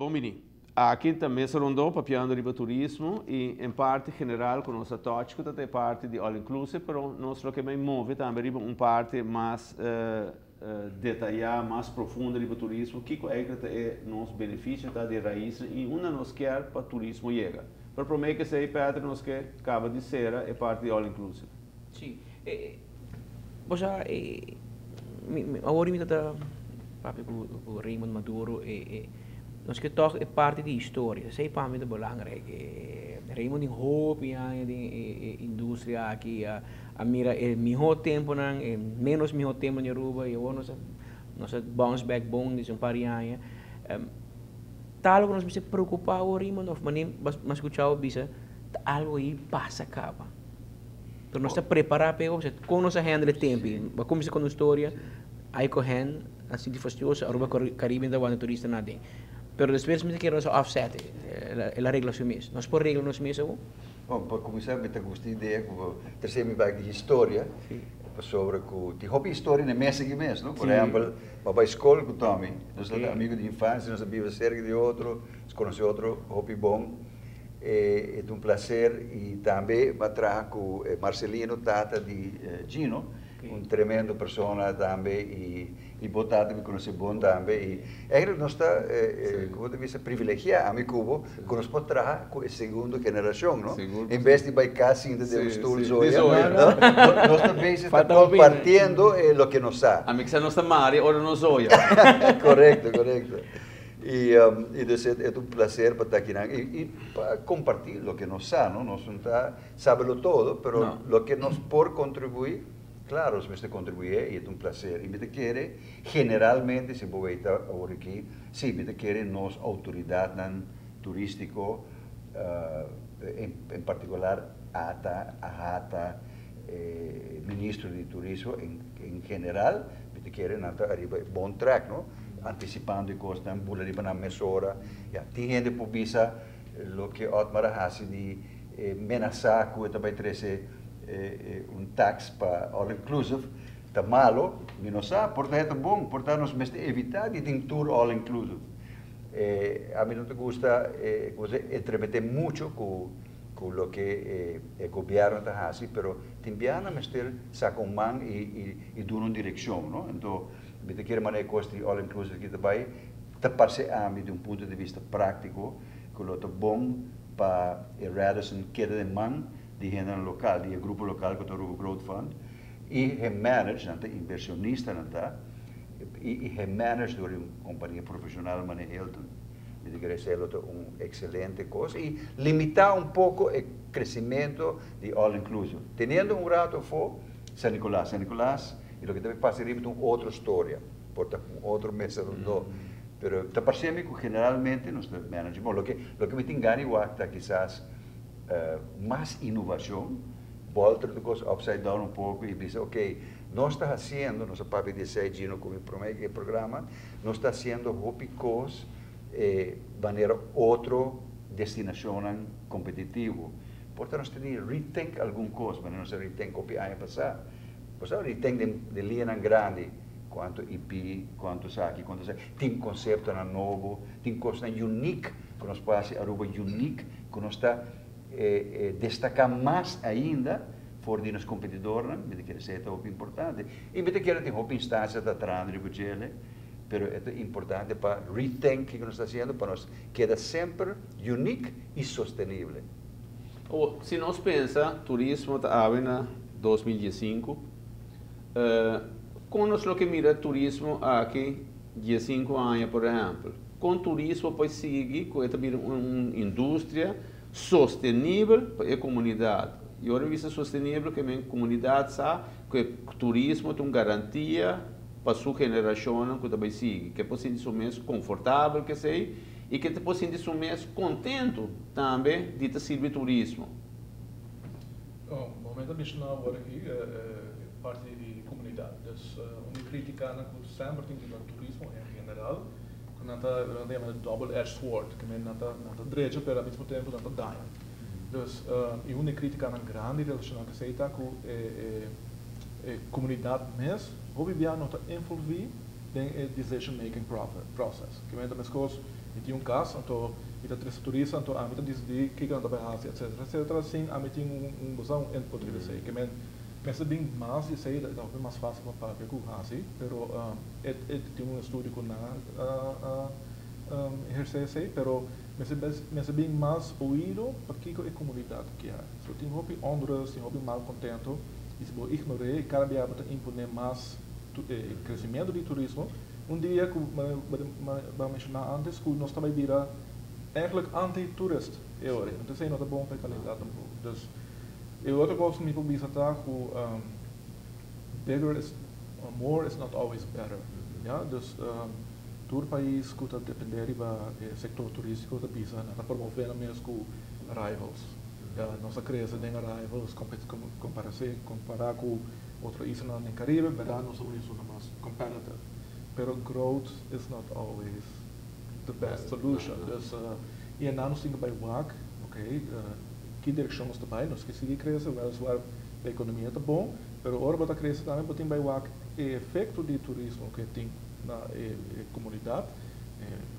Bon bini. Aki ta mesa rondo papiando riba turismo y en parti general cu nos a touch cu ta e parti di all inclusive, pero nos lo ke bay move tambe riba un parti mas detaya, mas profundo riba turismo, kico eigenlijk ta e nos beneficio ta di raiz y unda nos kier pa turismo yega. Pero prome cu esey, Patrick, nos ke caba di cera e parti di all inclusive. Si. Bo sa, awor mi ta papia cu Raymond Maduro, nos ke toch e parti di historia, esey pa mi ta belangrijk. Raymond tin hopi aña den e industria aki, a mira e miho temponan, e menos miho tempo di Aruba, y awor nos a bounce back bon desde un par di aña. Ta algo cu nos mester preocupa awor, Raymond, of mane bo a scucha bo bisa ta algo ayi pasa caba? Pero nos ta prepara p'e, o sea, con nos a handle e tempo? Bo a cuminsa con un storia, ay cu hen a sinti fastioso, Aruba Caribbean ta wanta turista na aden. Pero despues mi ta kere nos a offset e, el a regla su mes. Nos por regla nos mes awo? Bon, pa cuminsa mi ta gusta e idea cu bo trece mi bek di historia, pasobra cu tin hopi historia na e mes aki mes, no? Por ehempel, bo a bay scol cu Tommy, nos tabata amigo di infancia, nos a biba cerca di otro, nos conoce otro hopi bon. E ta un placer y tambe bo a traha cu Marcelino, tata di Gino, un tremendo persona tambe y bo tata mi conoce bon tambe y eigenlijk nos ta, como ta bisa, privilegia ami cu bo cu nos por traha cu e segundo generacion, no? En bes di bay cas sinta den un stoel zoya, nos ta bezig ta compartiendo loke nos sa. Ami kisa nos ta mari ora nos zoya. Correcto, correcto. Y y dus e ta un placer pa ta akinan y y pa comparti loke nos sa, no? Nos no ta sabelo todo, pero loke nos por contribui, claro nos mester contribuye y e ta un placer. Y mi ta kere generalmente si bo weta awor aki, si mi ta kere nos autoridadnan turistico, en particular ata, ahata, e ministro di turismo en general, mi ta kere nan ta ariba e bon track, no? Anticipando e cosnan, bula riba nan mesora. Ya, tin hende por bisa loke Otmar a haci di menasa cu e ta bay trece un tax pa all inclusive ta malo, mi no sa, por ta e ta bon, por ta nos mester evita di tin tur all inclusive. Ami no ta gusta entremete mucho cu cu loke e gobierno ta haci, pero tin biaha nan mester saca un man y duna un direccion, no? Enton, mi ta kere manera e cos di all inclusive aki ta bay, ta parce ami di un punto di vista practico cu lo ta bon pa e Radisson keda den man di hendenan local, di e grupo local cu ta Aruba Growth Fund, y he manage, nan ta inversionistanan ta, y he manage door di un compania profesional manera Hilton. Mi ta kere esei lo ta un excelente cos y limita un poco e crecimento di all inclusive. Teniendo un rato afo San Nicolas. San Nicolas y loke ta bay pasa ariba ta un otro storia, por ta un otro mesa rondó. Pero ta parce mi cu generalmente nos ta manage bon. Loke loke mi tin gana di wak ta kisas mas innovacion, bolter tur cos upside down un poco y bisa ok, nos ta haciendo, nos a papia di esei Gino cu mi prome e programa, Nos ta haciendo hopi cos e manera otro destinacionnan competitivo. Por ta nos teni rethink algun cos, manera nos a rethink hopi aña pasa. Bo sa rethink den liñanan grandi, cuanto IP, cuanto esaki, cuanto esaki. Tin conceptonan nobo, tin cosnan unique cu nos por haci Aruba unique, cu nos ta destaca mas ainda for di nos competidornan. Mi ta kere esey ta hopi importante. Y mi ta kere tin hopi instancia ta trahando riba djele, pero e ta importante pa rethink kiko nos ta haciendo pa nos keda semper unique y sostenible. Awor, si nos pensa turismo ta awe na 2015, con nos lo ke mira turismo aki 15 aña por ehempel? Con turismo por sigui cu e ta bira un industria sostenibel pa e comunidad? Y ora mi bisa sostenibel ke men comunidad sa cu e turismo ta un garantia pa su generacionnan cu ta bay sigui, ke por sinti su mes confortabel cu esey y ke ta por sinti su mes contento tambe di ta sirbi turismo. Bo mester menciona awor aki e parti di comunidad. Dus un di criticanan cu semper tin riba turismo en general, cu nan ta nan ta yama double edged sword, cu nan ta nan ta drecha pero al mismo tempo nan ta daña. Dus y un di criticanan grandi relaciona cu esey ta cu e e comunidad mes hopi bia no ta envolvi. Den e decision making process. Ke men ta meskos, mi tin un kas, anto mi ta trese turista, anto ami ta disidí kiko nan ta bai hasi, etcetera, etcetera, sin ami tin un bo sa, un input riba esei. Ke men mester bin mas di esei, ta hopi mas fásil pa papia ku hasi, pero e tin un estudio ku nan a ehersé esei, pero mester bin mas oido pa kiko e komunidat kier. So tin hopi onrust, tin hopi malkontento, i si bo ignor'é i kada bia bo ta imponé mas e crecimiento di turismo, un dia cu bo a menciona antes cu nos ta bay bira eigenlijk anti-tourist e ora, entonces esey no ta bon pa e calidad tampoco. Dus e otro cos cu mi por bisa ta cu bigger is, more is not always better, ya, dus tur pais cu ta depende riba e sector turistico ta bisa nan ta promove nan mes cu arrivals, ya, nos a crece den arrivals compara cu otro islanan den Caribe, berdad nos a un mas competitive. Pero growth is not always the best solution. Dus y nan nos tin cu bay wak, ok, ki direccion nos ta bay? Nos kier sigui crece, weliswaar e economia ta bon, pero ora bo ta crece tambe bo tin bay wak e efecto di turismo cu tin na e comunidad,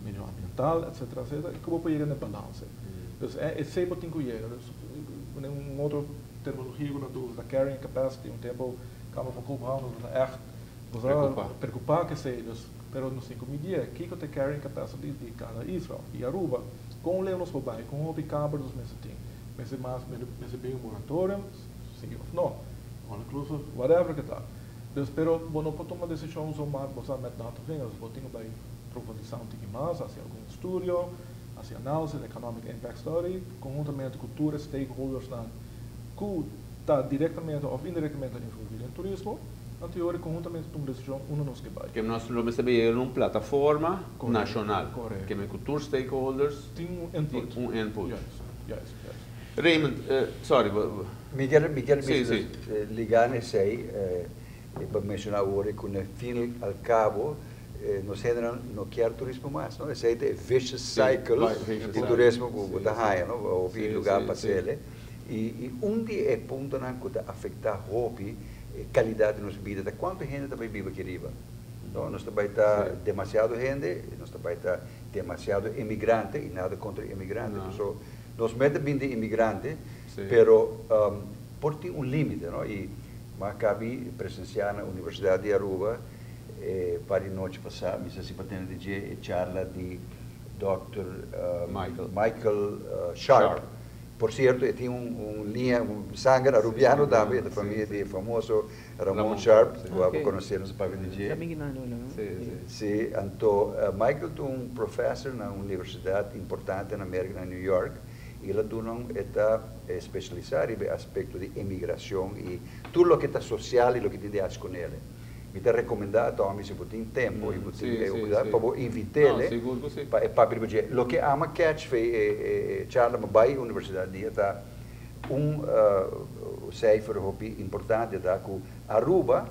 medio ambiental, etc., etc., y con bo por yega na balance. Dus esey bo tin cu yega. Dus, un otro terminologia cu nan ta usa, carrying capacity, un tempo Kamer van Koophandel ta echt Preocupa. Preocupa cu esey, dus, pero nos tin cu midi kico ta carrying capacity di cada isla y Aruba. Con leu nos por bay, con hopi kamer nos mester tin, mester mas, mester bin un moratorium, si of no, all inclusive, whatever cu ta. Dus, pero bo no por tuma decision zomaar, bo sa, met natte vingers, bo tin cu bay profundisa un tiki mas, haci algun estudio, haci analysis, economic impact study, conhuntamente cu tur stakeholders nan cu ta directamente of indirectamente envolvi den turismo, anto conhuntamente tuma decision unda nos kier bay. Cu nos lo mester bin un plataforma nacional. Correcto. Cu tur stakeholders tin un input. Un input. Juist. Raymond, sorry. Mi kier liga esey, pa menciona awor cu na fin al cabo, nos no kier turismo mas, no? Esey ta e vicious cycle vicious di cycle. Turismo cu ta haya, no? Of lugar pa sele. Y un di e puntonan cu ta afecta hopi calidad di nos bida, ta cuanto hende ta bay biba aki riba. No, nos ta bay ta demasiado hende, nos ta bay ta demasiado inmigrante, y nada contra inmigrante. No. So, nos mester bin di inmigrante, pero por tin un limite, no? Y m'a caba di presencia na Universidad di Aruba, pa di anochi pasa, mi sa si bo a tende di charla di Dr. Michael. Michael Sharp. Sharp. Por cierto, tin un liña, un sanger arubiano tambe, di famia di famoso Ramon Ramon Sharp, Sharp. Cu bo conoce, nos papia di dje. Tambe no, no, no. Si. Si, anto Michael ta un professor na un universidad importante na America, na New York, y el ta especialisa den aspecto di emigracion y tur loke ta social y loke tin di haber cu ne. Mi ta recomenda, Tommy, si bo tin tempo y bo tin pa invita No, sigur cu si. pa pa loke ami a catch for di e charla bay universidad di ta un cijfer hopi importante, ta cu Aruba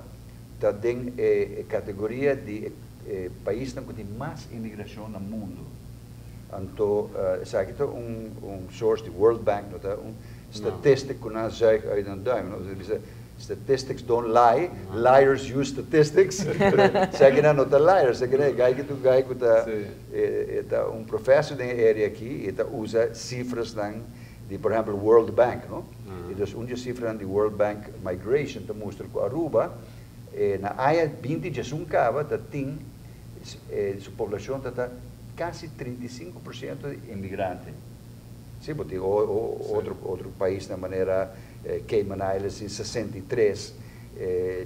ta den e categoria di pais cu tin mas imigracion na mundo. Anto, esaki ta un source di World Bank, no ta un statistic cu nan zuig uit een duim. No? Dus, statistics don't lie, liars use statistics. Esaki no ta liars, esaki no guy cu guy cu ta ta un professor den area aki, y ta usa cifranan di, por ehempel, World Bank, no? Y dus un cifra di World Bank Migration ta mustra cu Aruba, na aña 2011 caba, ta tin su poblacion ta casi 35% di inmigrante. Si, pasobra otro pais na manera Cayman Islands tin 63,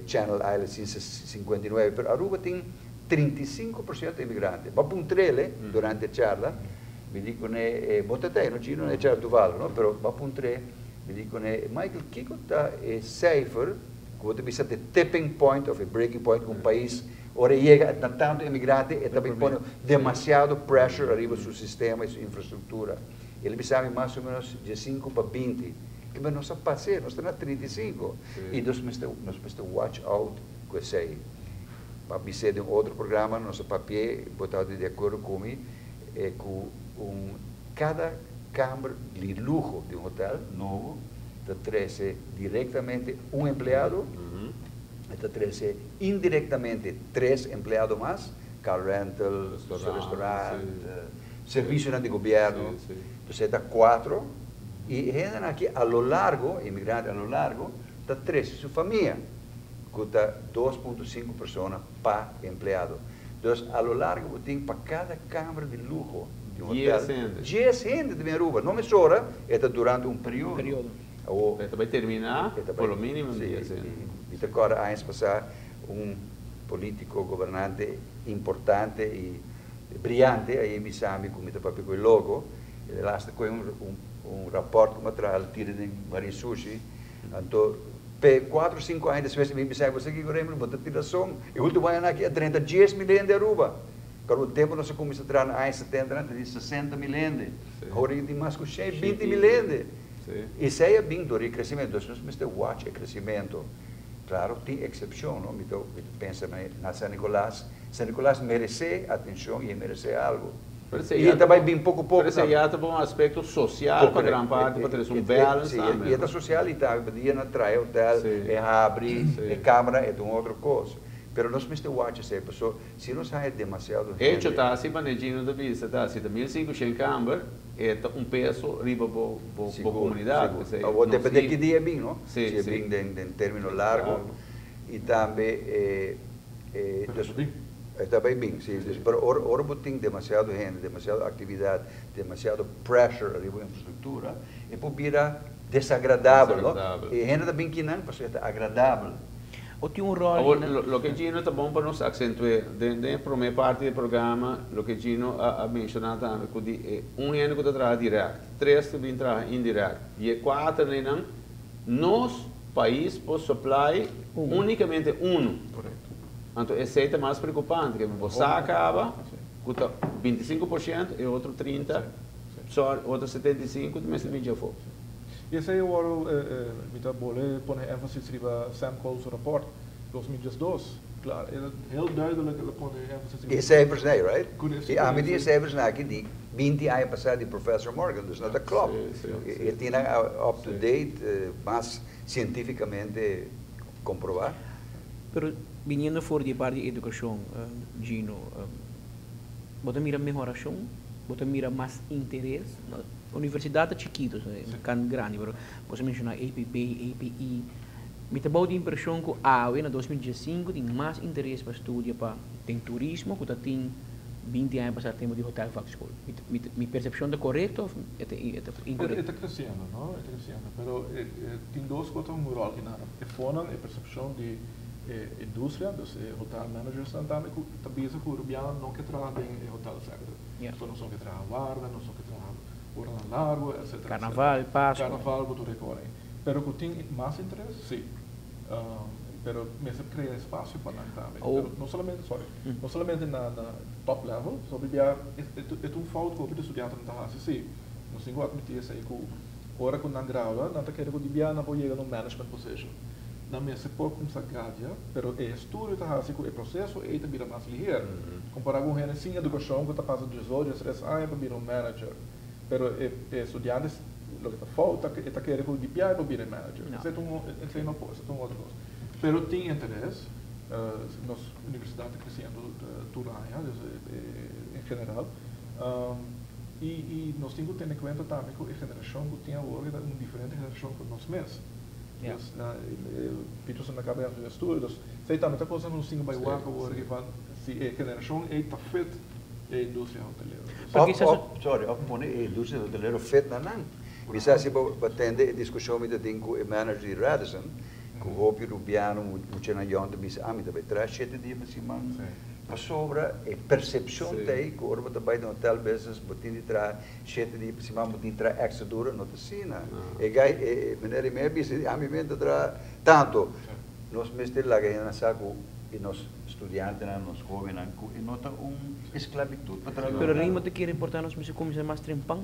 Channel Islands tin 59, pero Aruba tin 35% di inmigrante. M'a puntr'ele durante e charla, mi di cune, bo ta no Gino, ne charla Tuvalu, no? Pero m'a puntr'e, mi di cune, Michael, kico ta e cijfer, cu ta bisa the tipping point of a breaking point cu un pais ora yega na tanto inmigrante y tambe pone demasiado pressure ariba su sistema y su infraestructura. El a bisa mas o menos di 5 pa 20. Cu nos a pasa, nos ta na 35. Y nos mester watch out cu esey. Pa bisa den otro programa, nos papia, bo ta di acuerdo cu mi, e cu cada camber di luho di un hotel nobo, ta trece directamente un empleado. Ta trese indirektamente tres empleado mas, car rental, restaurant, restaurant, servisionan di gobièrnu. Entonces ta kuater. I hende aki a lo largo, inmigrante a lo largo, ta trese su famia, ku ta 2.5 persona pa empleado. Dus a lo largo tin pa kada kamber di luho di un 10 hotel, hende. 10 hende di Aruba. No mesora, ta durante un periodo. Periodo. O, Ta bai terminá, ta por lo mínimo 10 hende. I awor aña pasá un polítiko, gobernante importante i briante, ei a bisa mi ku mi ta papia ku loko, el a laatst ku un rapport ku a tira den bari sushi, anto pe 4, 5 aña despues mi bisa: "Bo ku Raymond, bo tin rason, e último aña aki a 30 10 mil hende Aruba." Awor, e tempu nos a kuminsá traha na aña 70, tin 60 mil hende. Awor tin mas ku 120 mil hende. Esei a bin dor di kresementu. Anto, nos mester watch e kresementu. Klaro, tin eksepshon, no? Mi ta pensa na San Nicolas. San Nicolas meresé atenshon i meresé algu. Pero I tambe bin poko poko. Pero esei ya ta un aspekto sosial pa gran parti, pa tin un balance tambe. I ta sosial i tambe dia nan traha hotel, e habri, e kamber, e un otro kos. Pero nos mester watch esei, paso si nos tin demasiado Hecho ta asina, pa Gino ta bisa, ta asina, 1500 kamber, ta un peso riba bo komunidat. Sigur. Depende di ki dia bin, no? Si, Si bin den término largu. I tambe, dus, tambe bin, si. Dus, pero ora bo tin demasiado hende, demasiado aktividat, demasiado pressure riba infrastruktura, e por bira desagradabel, no? Desagradabel. I hende tambe ku no, pasobra ta agradabel. O tin un ròl Awor, loke Gino ta bon pa nos aksentuá, den promé parti di programa, loke Gino a menshoná tambe, ku di, un hende ku ta traha direkt, tres ku ta traha indirekt, i kuater no, nos pais por supply únikamente un. Anto, esei ta mas preokupante, ku bo kaba, ku ta 25% i otro 30%, sorry, otro 75% mester bin afó. I esei awor, mi ta bolbe pone énfasis riba Sam Cole su rapport 2012. Klaro, e heel duidelijk el a pone énfasis E cijfers nee, right? Goed, I ami tin cijfers aki di 20 aña pasá di Professor Morgan, dus no ta klopt. Si. E tin up to date, mas sientífikamente komprobá. Pero biniendo for di parti di edukashon, Gino, bo ta mira mehorashon, bo ta mira mas interes. No, universidat ta chikitu, kan grandi, pero bo a menshoná APB, APE. Mi ta bou di impreshon ku awe na 2015 tin mas interes pa studia pa den turismo ku tin 20 aña pasá tempu di hotelvakschool. Mi persepshon ta korekto òf e ta inkorekto? Ta kresiendo, no? Ta kresiendo, pero tin dos kos un ròl aki na e fonan e persepshon di industria, dus hotel managers tambe ku ta bisa ku rubiano no ke traha den hotel sector. So no ke traha warda, no ke traha ora largu, etc. Karnaval, Pasku. Karnaval, bo tur rekòrda. Pero ku tin mas interes, si. Pero mester krea espasio pa nan tambe. Oh. Pero no solamente, sorry, no solamente na top level, so bibia e un fout ku e studiantenan ta hasi, si. Nos tin ku atmití esei ku ora ku nan gradua, nan ta kere ku di bia nan por yega na un management position. Nan mester por kuminsá gadia, pero e estudio ta hasi ku e proseso ei ta bira mas lihé. Kompará ku hende sin edukashon ku ta pasa 18, 13 aña pa bira un manager. Pero e studiante loke ta falta e ta kere ku di bia pa bira manager. No. Esei no por, esei ta un otro kos. Pero tin interes, nos universidat ta kresiendo tur aña, dus, en general. I nos tin ku tene kuenta tambe ku e generashon ku tin awor ta un diferente generashon ku nos mes. Dus, Peterson a kaba di estudio, dus esei tambe ta kos nos tin ku bai wak awor van si e generashon ei ta fit e industria hotelero. Dus, Pero Of, kisas- of, sorry, of pone e industria hotelero fit na nan. Bisa si bo tende e diskushon mi tin ku e manager di Radisson, ku hopi rubiano, muchanan yòn ta bisa, ah, mi ta bai traha 7 dia pa siman. Pasobra e persepshon ta ku ora bo ta bai den hotel business, bo tin di traha 7 dia pa siman, bo tin di traha extra duro, no ta asina. No. E gai, e meneer mi a bisa, ami mes ta traha tantu. Nos mester laga hende sa ku e nos studiantenan, nos hóbennan, ku e no ta un esklabitut pa traha. Pero Raymond, ta kere importá nos mester kuminsá mas trempan?